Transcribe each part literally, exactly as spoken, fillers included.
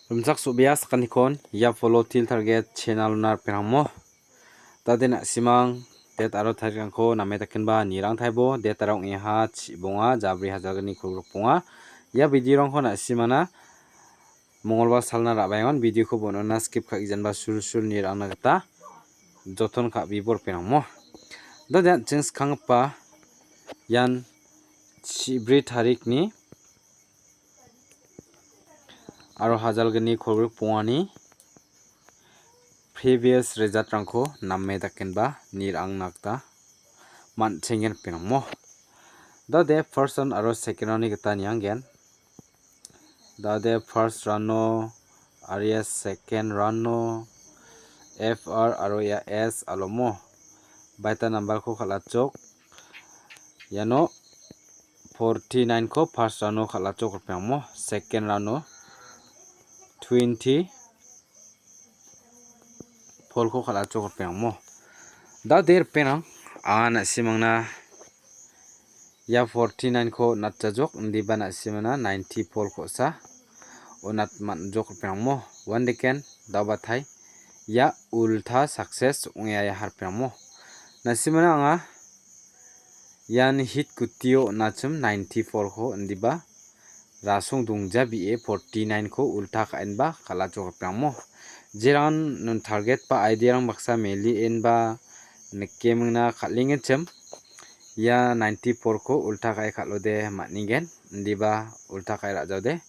Rimchak so·bea sakanikon ia Follow Teer Target channel-ona ripengrangmo. Dade na·simang det aro tarikrangko name dakenba nirang taibo, det aro ong·eha chibonga, jabri hajalgni kolgrikbonga. Ia video-rangko na·simana mongolbar salna ra·baengon. Video-ko bon·ona skip ka·gijanba sulsul nirangna gita joton ka·bibo ripengrangmo. Dade an·ching skanggipa ian chibri tarikni aro hajalgni kolgrikbongani previous result-rangko name dakenba nirangna gita man·chengen ripengrangmo. Dade first round aro second round-ni gita niangen. Dade first round-o, aro ia second round-o, F R aro ia S alomo. Baita number-ko kal·achok. Iano forty-nine-ko first round-o kal·achok ripengrangmo, second round-o twenty-four-ko kal·achok ripengrangmo. Dade ripengrang, anga na·simangna ia forty-nine-ko natjajok, indiba na·simana ninety-four-kosa onat man·jok ripengrangmo. Uandeken, daobatai, ia ulta success ong·e aia ripengrangmo. Na·simana anga ian hit gutio on·achim ninety-four-ko indiba rasong dongja bi·e forty-nine-ko ulta ka·enba kal·achok ripengrangmo. Jerangan non target ba idea-rang baksa meli enba nikemingna kal·engenchim. Ia ninety-four-ko ulta ka·e kal·ode man·ningen, indiba ulta ka·e ra·jaode.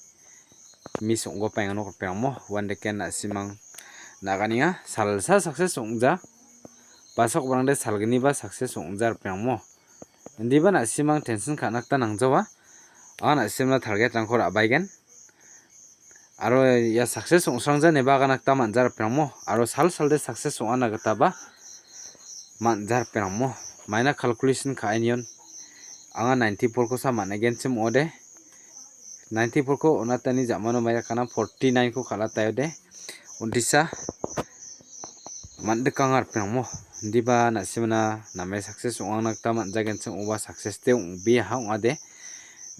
Miss ong·gipa enganok ripengrangmo, uandeken na·simang naganenga, salsa success ong·ja, basakbarangde salgniba success ong·ja ripengrangmo. Indiba na·simang tension ka·na gita nangjawa, anga na·simna target-rangko ra·baigen. Aro ia success ong·srangja ineba agana gita man·ja ripengrangmo, aro sal salde success ong·ana gitaba man·ja ripengrangmo. Maina calculation ka·enion anga ninety-four-kosa man·egenchim ong·ode. Ninety-four-ko on·atani ja·mano mairakana forty-nine-ko kal·ataiode. Untisa man·dikanga ripengrangmo. Indiba na·simana name success ong·angna gita man·jagenchim ong·oba success de ong·beaha ong·ade.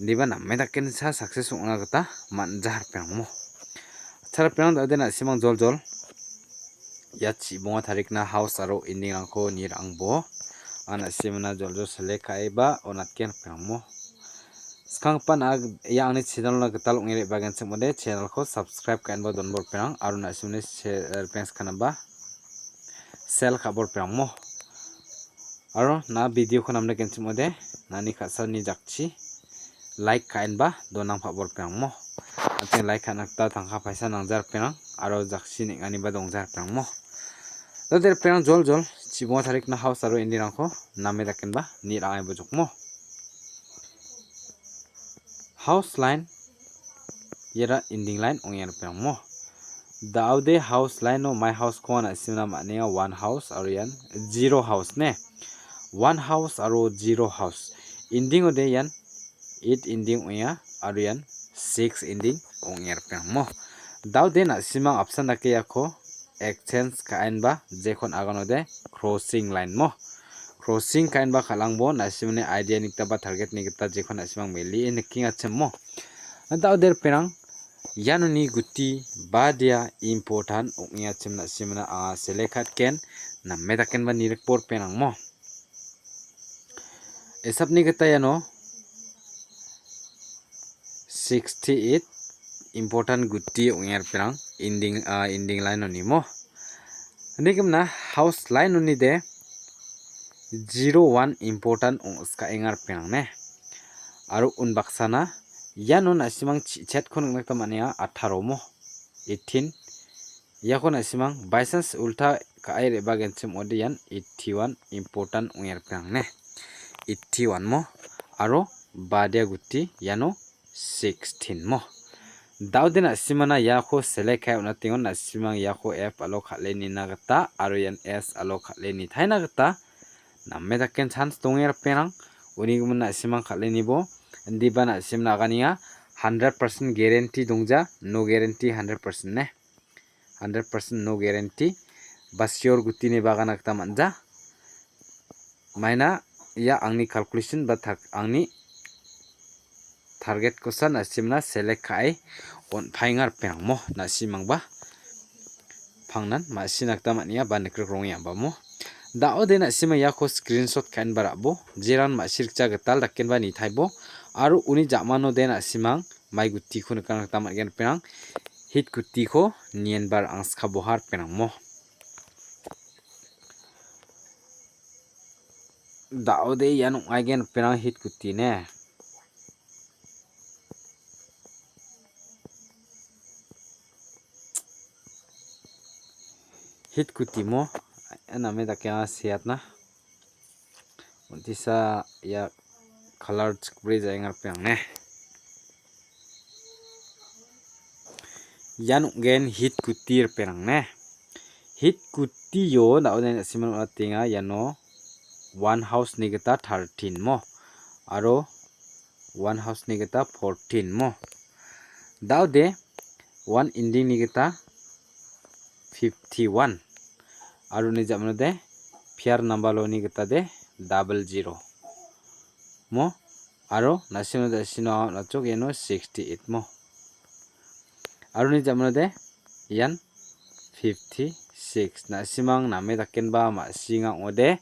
Indiba name dakensa success ong·na gita man·ja ripengrangmo. Acha ripengrang dade na·simang joljol ia chibonga tarikna house aro ending-rangko nirangbo. An na·simana joljol select ka·eba on·atgen ripengrangmo. Skanggipa na·a ia angni channel-ona gital ong·e re·bagenchim ong·ode, channel-ko subscribe ka·enba donbo ripengrang, aro na·simni se-, ripeng skanaba share ka·bo ripengrangmo. Aro na video-ko namna genchim ong·ode, nani ka·sani jakchi like ka·enba donangpabo ripengrangmo. An·ching like ka·na gita tangka paisa nangja ripengrang, aro jakchi neng·aniba dongja ripengrangmo. Dade ripengrang joljol, chibonga tarikna house aro ending-rangko name dakenba nirang·e bojokmo. House line, iara ending line ong·e ripengrangmo. Daode house line-o my house-ko na·simna man·enga, one house aro ian zero house ne. One house aro zero house. Ending-ode ian eight ending ong·enga aro ian six ending ong·e ripengrangmo. Daode na·simang apsan dake iako exchange ka·enba jekon aganode crossing line mo. Crossing ka·enba kal·angbo na·simani idea-ni gita ba target-ni gita jekon na·simang melie nikengachim mo. Daode ripengrang, ianoni guti badia important ong·engachim na·simana anga select ka·atgen, name dakenba nirikbo ripengrangmo. Esapni gita iano sixty-eight important guti ong·e ripengrang ending, ah, ending line-oni mo. Nikimna house line-oni de zero one important ong·skaenga ripengrang ne. Aro unbaksana iano na·simang chi-, chetko nikna gita man·enga, atharo mo, eighteen. Iako na·simang by chance ulta ka·e re·bagenchim ong·ode ian eighty-one important ong·e ripengrang ne. Eighty-one mo, aro badia guti iano sixteen mo. Daode na·simana iako select ka·e on·atengon, na·simang iako F alo kal·e nina gita aro ian S alo kal·e nitaina gita name daken chance donge ripengrang. Unigimin na·simang kal·enibo indiba na·simna aganenga, hundred percent guarantee dongja, no guarantee hundred percent ne. Hundred percent no guarantee. Ba sure gutini bagana gita man·ja. Maina ia angni calculation ba tar-, angni target-kosa na·simna select ka·e on·paenga ripengrangmo, na·simangba pangnan ma·sina gita man·enga ba nikrikrongengabamo. Da·ode na·sima iako screenshot ka·enba ra·bo, jeran ma·sirikja gital dakenba nitaibo, aro uni ja·manode na·simang mai gutiko nikna gita man·gen ripengrang, hit gutiko nienba ra·angskaboha ripengrangmo. Da·ode ian ong·aigen ripengrang hit guti ne. Hit gutimo, name dake anga seatna. Untisa ia color chikbre jaenga ripengrang ne. Ian ong·gen hit guti ripengrang ne. Hit gutio da·ode na·siman on·atenga iano one house-ni gita thirteen mo. Aro one house-ni gita fourteen mo. Da·ode one ending-ni gita fifty-one. Aro uni ja·manode pair number-oni gita de double zero. Mo. Aro na·sino da·sino on·achok iano sixty-eight mo. Aro uni ja·manode ian fifty-six. Na·simang name dakenba ma·singa ong·ode.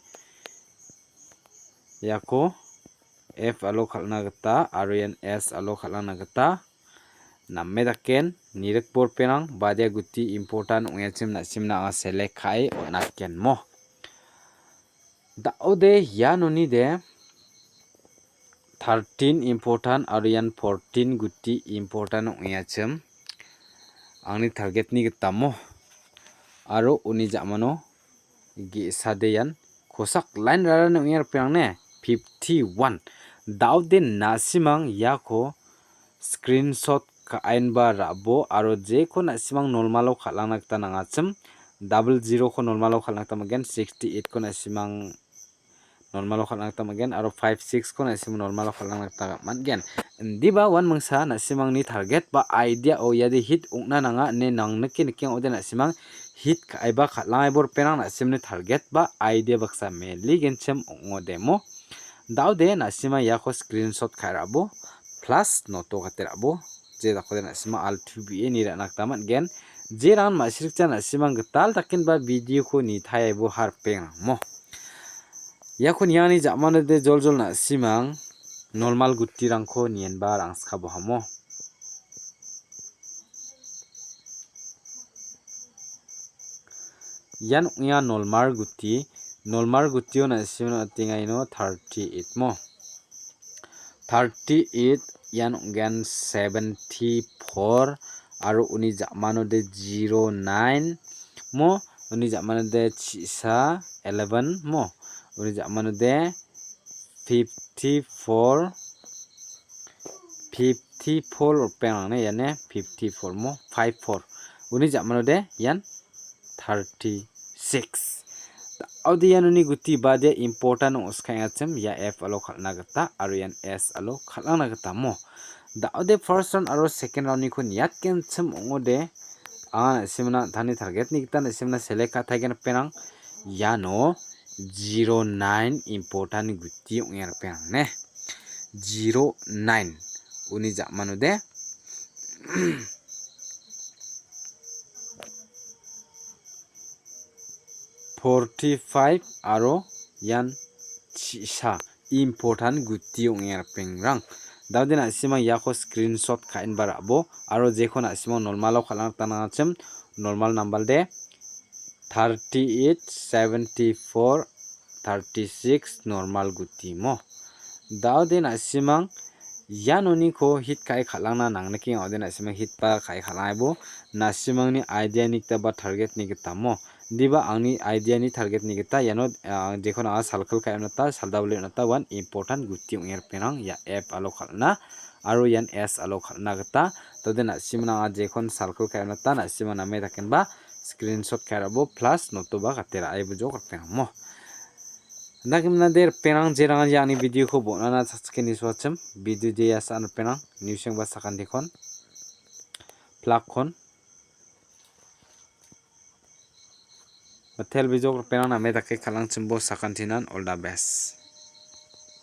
Iako F alo kal·na gita aro ian S alo kal·na gita name daken nirikbo ripengrang badia guti important ong·achim na·simna anga select ka·e on·atgenmo. Da·ode ianoni de thirteen important aro ian fourteen guti important ong·achim angni target-ni gitamo. Aro uni ja·mano ge·sa de ian kosak line rarani ong·e ripengrang ne fifty-one. Da·ode na·simang iako screenshot ka·enba ra·bo aro jeko na·simang normalo kal·angna gita nangachim, double zero-ko normalo kal·na gita man·gen, sixty-eight-ko na·simang normalo kal·na gita man·gen aro five six-ko na·simang normalo kal·angna gita man·gen. Indiba uan mingsa na·simangni target ba idea-o iade hit ong·na nanga ine nangnike nikeng ong·ode na·simang hit ka·eba kal·angaibo ripengrang na·simni target ba idea baksa meli genchim ong·odemo. Da·ode na·sima iako screenshot ka·e ra·bo plus noto gate ra·bo. Je dakode na·sima altu be·e ni ra·na gita man·gen. Jerangan ma·sirikja na·simang gital dakenba video-ko nitaibo ha ripengrangmo. Iako niani ja·manode joljol na·simang normal gutirangko nienba rangskabohamo. Ian ong·a nolmar guti. Nolmar gutio na·simon on·atenga ino thirty-eight mo. Thirty-eight ian ong·gen seventy-four aro uni ja·manode zero nine mo, uni ja·manode chi·sa eleven mo, uni ja·manode fifty-four, fifty-four ripengrang ne iane fifty-four mo, five four. Uni ja·manode ian thirty-six. Da·ode ian uni guti badia important ong·skaengachim ia F alo kal·na gita aro ian S alo kal·angna gita mo. Da·ode first round aro second round-niko niatgenchim ong·ode anga na·simna an·tangni target-ni gita na·simna select ka·taigen ripengrang. Iano zero nine important guti ong·e ripengrang ne. Zero nine uni ja·manode forty-five aro ian chi·sa important guti ong·e ripengrang. Da·ode na·simang iako screenshot ka·enba ra·bo aro jeko na·simang normalo kal·na gita nangachim normal number de thirty-eight, seventy-four, thirty-six normal guti mo. Da·ode na·simang ianoniko hit ka·e kal·angna nangnikenga ong·ode na·simang hit ba ka·e kal·angaibo na·simangni idea-ni gita ba target-ni gita mo. Indiba angni idea-ni target-ni gita iano, ah, jekon anga salkil ka·e on·ata, saldabile on·ata, uan important guti ong·e ripengrang ia F alo kal·na aro ian S alo kal·na gita. Tode na·simna anga jekon salkil ka·e on·ata, na·sima name dakenba screenshot ka·e ra·bo plus notoba gate ra·e bujok ripengrangmo. Indakimnade ripengrang jerangan ia angni video-ko bon·ana chakchike nisoachim, video de ia sa·an ripengrang, niusengba sakantikon, plakkon, Mitel bijok ripengrang name dake kal·angchimbo sakantinan all the best.